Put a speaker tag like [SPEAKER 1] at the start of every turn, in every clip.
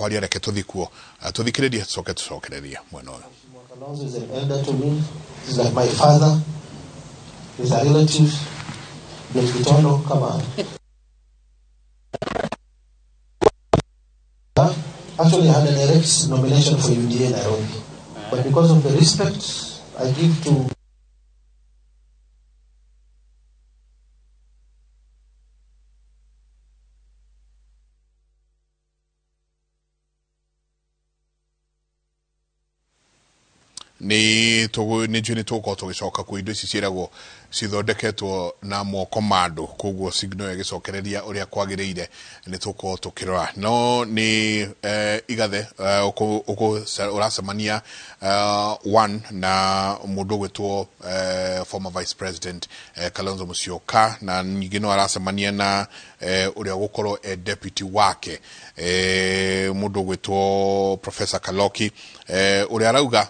[SPEAKER 1] Kwaria reke tũthiĩ kuo, tũthikĩrĩrie, tũcoke tũcokererie mwena ũyũ.
[SPEAKER 2] Kalonzo is an elder to me. He's like my father. He's a relative. Ni Kitondo kama. Actually, I had a direct nomination for UDA Nairobi. But because of the respect I give to
[SPEAKER 1] Nĩ nĩ njũĩ nĩ tũgũkorwo tũgĩcoka kuo. Indo ici ciĩragwo cithondeketwo na moko ma andũ, koguo signal ĩgĩcokereria ũrĩa kwagĩrĩire nĩ tũgũkorwo tũkĩrora. No nĩ igathe ũracemania one na mũndũ ũgwĩtwo former vice president Kalonzo Musyoka, na ningĩ no aracemania na ũrĩa ũgũkorwo e deputy wake, mũndũ ũgwĩtwo Professor Kaloki, ũrĩa arauga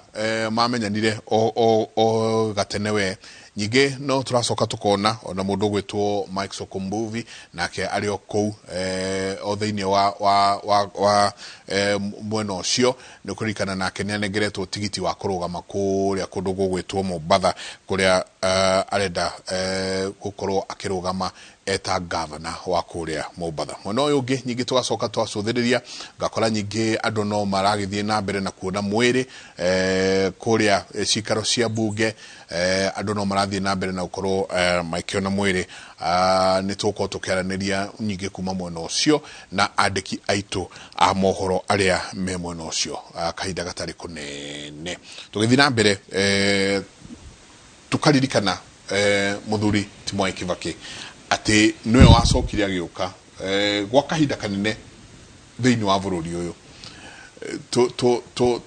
[SPEAKER 1] mamenyanire o gatene we. Ningĩ no tũracoka tũkona ona mũndũ ũgwĩtwo Mike Sokombuvi nake arĩ o kũu, o thĩinĩ wa mwena ũcio. Nĩ kũririkana nake nĩ anengeretwo tigiti wa kũrũgama kũrĩa kũndũ gũgwĩtwo Mombatha, kũrĩa arenda gũkorwo akĩrũgama eta gavana wa kũrĩa Mombatha. Mwena ũyũ ũngĩ nyingĩ tũgacoka twacũthĩrĩria, ngakora nyingĩ andũ no maragĩthiĩ na mbere na kuona mwĩrĩ kũrĩa cikaro cia bunge. Andũ no marathiĩ na mbere na gũkorwo makĩona mwĩrĩ. Nĩ tũgũkorwo tũkĩaranĩria nyingĩ kuma mwena ũcio na andĩki aitũ a mohoro arĩa me mwena ũcio kahinda gatarĩ kũnene. Tũgĩthiĩ na mbere, tukaririkana muthuri ti Mwai Kibaki atĩ nĩwe wacokire agĩũka gwa kahinda kanene thĩinĩ wa bũrũri ũyũ. Tu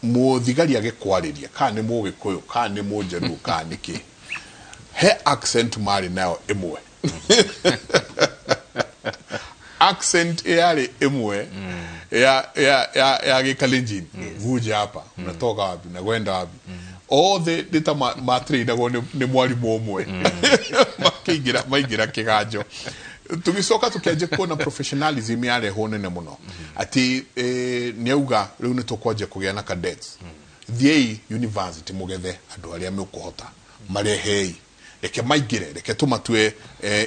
[SPEAKER 1] mũthigari agĩkwarĩria, kana nĩ mũgĩkũyũ, kana nĩ mũnjaruo, kana nĩ kĩ, he accent marĩ nayo ĩmwe, accent yarĩ ĩmwe ya gĩkalenjin. Kuja hapa, unatoka wapi na kwenda wapi? Othe nĩ ta matrainagwo nĩ mwarimũ ũmwe makĩingĩra, maingĩra kĩganjo. Tũgĩcoka tũkĩanjia kuona professionalism yarehwo nene mũno, atĩ nĩ auga rĩu nĩ tũkwanjia kũgĩa na cadets. Thiĩi university mũgethe andũ arĩa mũkũhota, marehei, reke maingĩre, reke tũmatue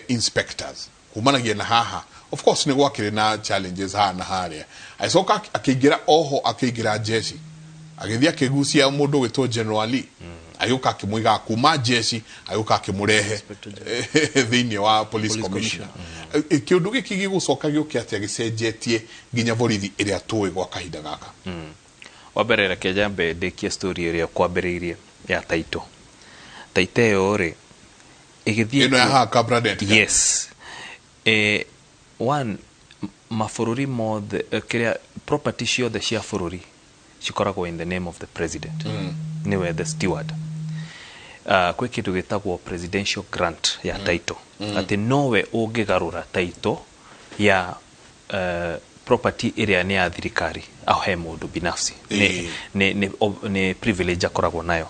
[SPEAKER 1] inspectors kumanagia na haha. Of course nĩ gwakĩrĩ na challenges haha na harĩa. Agĩcoka akĩingĩra oho, akĩingĩra jeshi, agĩthiĩ akĩgucia mũndũ ũgwĩtwo General Ali, agĩũka akĩmũiga kuma jeshi, agĩũka akĩmũrehe thĩinĩ wa police commissioner. Kĩũndũ gĩkĩ gĩgũcoka gĩũke atĩa gĩcenjetie nginya borithi ĩrĩa tũĩ gwa kahinda gaka?
[SPEAKER 3] Wa mbere, reke njambe ndĩkie story ĩrĩa kwambĩrĩirie ya taito. Taito ĩyo rĩ, ĩgĩthiĩ
[SPEAKER 1] Ĩno ya haha Kabradet?
[SPEAKER 3] Yes. One, mabũrũri mothe, kĩrĩa property ciothe cia bũrũri cikoragwo in the name of the president, nĩwe the steward. Kwĩ kĩndũ gĩtagwo presidential grant ya title, atĩ nowe ũngĩgarũra title ya property ĩrĩa nĩ ya thirikari ahe mũndũ binafsi. Nĩ privilege akoragwo nayo.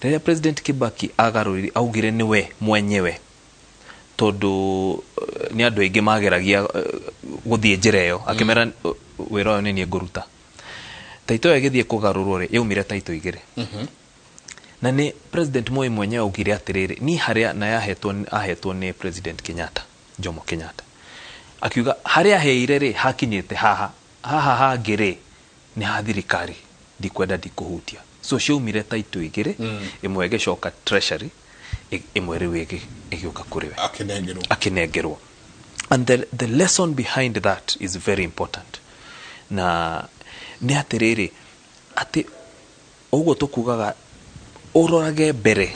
[SPEAKER 3] Rĩrĩa President Kibaki agarũrire, augire nĩwe mwenyewe, tondũ nĩ andũ aingĩ mageragia gũthiĩ njĩra ĩyo, akĩmera wĩra ũyũ nĩ niĩ ngũruta. Taito ĩyo ĩgĩthiĩ kũgarũrwo rĩ, yaumire taito igĩrĩ, na nĩ President Moi mwenyewe augire atĩrĩrĩ, niĩ harĩa na yahetwo, ahetwo nĩ President Kenyatta, Jomo Kenyatta, akiuga harĩa aheire rĩ, hakinyĩte haha, haha hangĩ rĩ, nĩ ha thirikari, ndikwenda, ndikũhutia. So ciaumire taito igĩrĩ, ĩmwe ĩgĩcoka treasury, ĩmwe rĩu ĩgĩũka kũrĩ we.
[SPEAKER 1] Akĩnengerwo.
[SPEAKER 3] Akinengerwo. And the lesson behind that is very important, na nĩ atĩrĩrĩ, atĩ ũguo tũkugaga ũrorage mbere,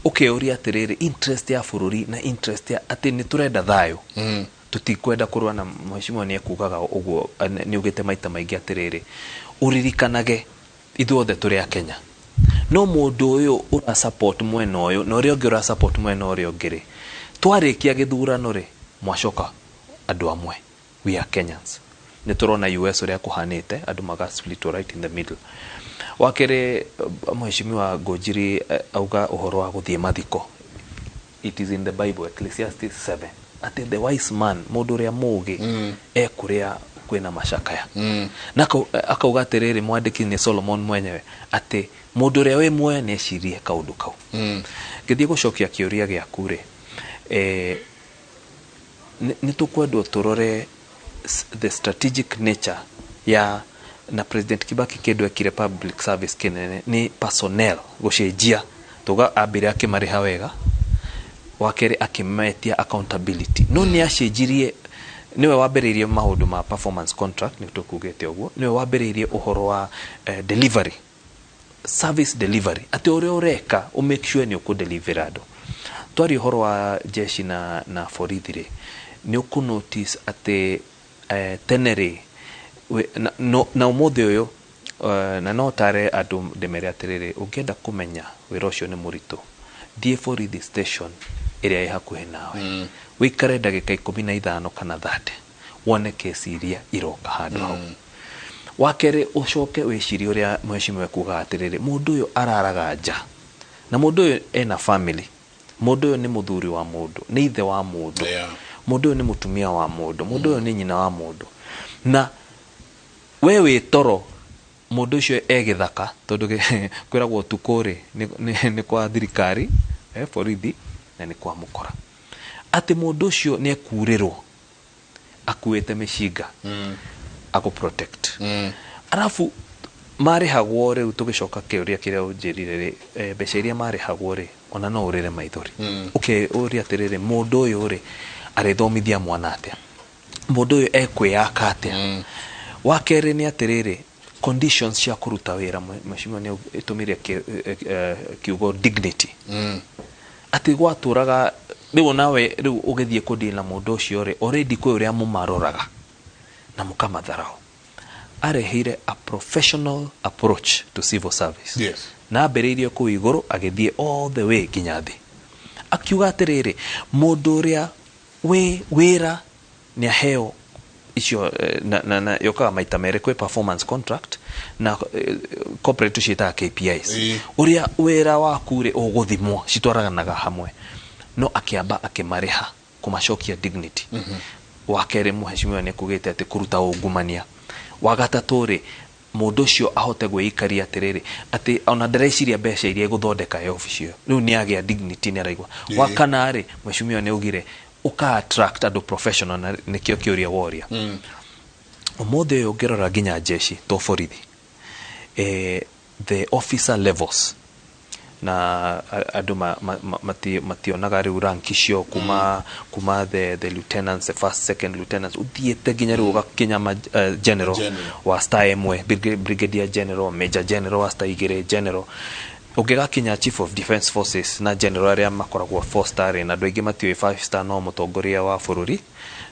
[SPEAKER 3] ũkeyũria atĩrĩrĩ, interest ya bũrũri na interest ya atĩ nĩ tũrenda thayũ, tũtikwenda kũrũa. Na mheshimiwa nĩ ekugaga ũguo, nĩ augĩte maita maingĩ atĩrĩrĩ, ũririkanage ithuothe tũrĩ a Kenya, no mũndũ ũyũ ũra support mwena ũyũ na ũrĩa ũngĩ ũra support mwena ũrĩa ũngĩ rĩ, twarĩkia gĩthurano rĩ, mwacoka andũ amwe. We are Kenyans. Nĩ tũrona US ũrĩa kũhanĩte, andũ maga split right in the middle. Wa kerĩ, mheshimiwa Ngũnjiri auga ũhoro wa gũthiĩ mathiko. It is in the Bible, Ecclesiastes 7, atĩ the wise man, mũndũ ũrĩa mũũgĩ, ekũrĩa Kwĩna macakaya na akauga atĩrĩrĩ, mwandĩki nĩ Solomon mwenyewe, atĩ mũndũ ũrĩa wĩ muoyo nĩ ecirie kaũndũ kau. Ngĩthiĩ gũcokia kĩũria gĩaku rĩ, nĩ tũkwendwo tũrore the strategic nature ya na President Kibaki. Kĩndũ ekire public service kĩnene nĩ personnel gũcenjia. Tuga ambire akĩmarĩha wega, wa kerĩ akĩmetia accountability, no nĩ acenjirie. Nĩwe wambĩrĩirie maũndũ ma performance contract, nĩ tũkugĩte ũguo. Nĩwe wambĩrĩirie ũhoro wa delivery, service delivery, atĩ ũrĩa ũreka ũ make sure nĩ ũkũ-deliver andũ. Twaria ũhoro wa jeshi na borithi rĩ, nĩ ũkũ notice atĩ tene rĩ na ũmũthĩ ũyũ, na no tare andũ ndĩmere atĩrĩrĩ, ũngĩenda kũmenya wĩra ũcio nĩ mũritũ, thiĩ borithi station ĩrĩa ĩ hakuhĩ nawe, wĩikare ndagĩka 15 kana 30, wone kesi iria iroka handũ hau. Wa kerĩ, ũcoke wĩcirie ũrĩa mheshimiwa kugaga atĩrĩrĩ, mũndũ ũyũ araraga nja, na mũndũ ũyũ ena family, mũndũ ũyũ nĩ mũthuri wa mũndũ, nĩ ithe wa mũndũ, mũndũ ũyũ nĩ mũtumia wa mũndũ, mũndũ ũyũ nĩ nyina wa mũndũ. Na we wĩ toro, mũndũ ũcio e gĩthaka, tondũ kwĩragwo ũtukũ rĩ nĩ kwa thirikari, borithi, na nĩ kwa mũkora, atĩ mũndũ ũcio nĩ ekurĩrwo akuĩte mĩcinga agũ protect. Arabu marĩhagwo rĩu, tũgĩcoka kĩũria kĩrĩa ũnjĩrire rĩ, mbeca iria marĩhagwo rĩ, ona no ũrĩre maithori. Ũkĩũria atĩrĩrĩ, mũndũ ũyũ rĩ, arĩthomithia mwana atĩa? Mũndũ ũyũ ekwĩyaka atĩa? Wa kerĩ nĩ atĩrĩrĩ, conditions cia kũruta wĩra, mheshimiwa nĩ ĩtũmire kiugo dignity, atĩ gwatũraga rĩu nawe rĩu ũgĩthiĩ kũdeal na mũndũ ũcio rĩ, already kwĩ ũrĩa mũmaroraga na mũkamatharau. Areheire a professional approach to civil service. Na ambĩrĩirie kũu igũrũ, agĩthiĩ all the way nginya thĩ, akiuga atĩrĩrĩ, mũndũ ũrĩa wĩ wĩra nĩ aheo icio, na yũkaga maita merĩ, kwĩ performance contract na corporate ciĩtaga KPIs. Ũrĩa wĩra waku rĩ ũgũthimwo, citwaranaga hamwe. No akĩamba akĩmarĩha kũmacokia dignity. Wa kerĩ, mheshimiwa nĩ kugĩte atĩ kũruta ungumania. Wa gatatũ rĩ, mũndũ ũcio ahote gwĩikaria atĩrĩrĩ, atĩ ona ndareciria mbeca iria egũthondeka e obici ĩyo, rĩu nĩ agĩa dignity, nĩ araigua. Wa kana rĩ, mheshimiwa nĩ augire ũka attract andũ professional, na nĩkĩo kĩũria woria. Ũmũthĩ ũyũ ũngĩrora nginya jeshi to borithi, the officer levels na andũ mationaga rĩu rank icio kuma the lieutenants, the first, second lieutenants, ũthiĩte nginya rĩu ũgakinya general,
[SPEAKER 1] General.
[SPEAKER 3] wa star ĩmwe, brigadier general, major general wa star igĩrĩ, general, ũngĩgakinya chief of defense forces na general arĩa makoragwo four star rĩ, na andũ aingĩ matiũĩ five star no mũtongoria wa bũrũri,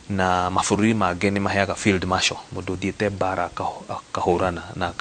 [SPEAKER 3] na mabũrũri mangĩ nĩ maheaga field marshal, mũndũ ũthiĩte mbara akahũrana na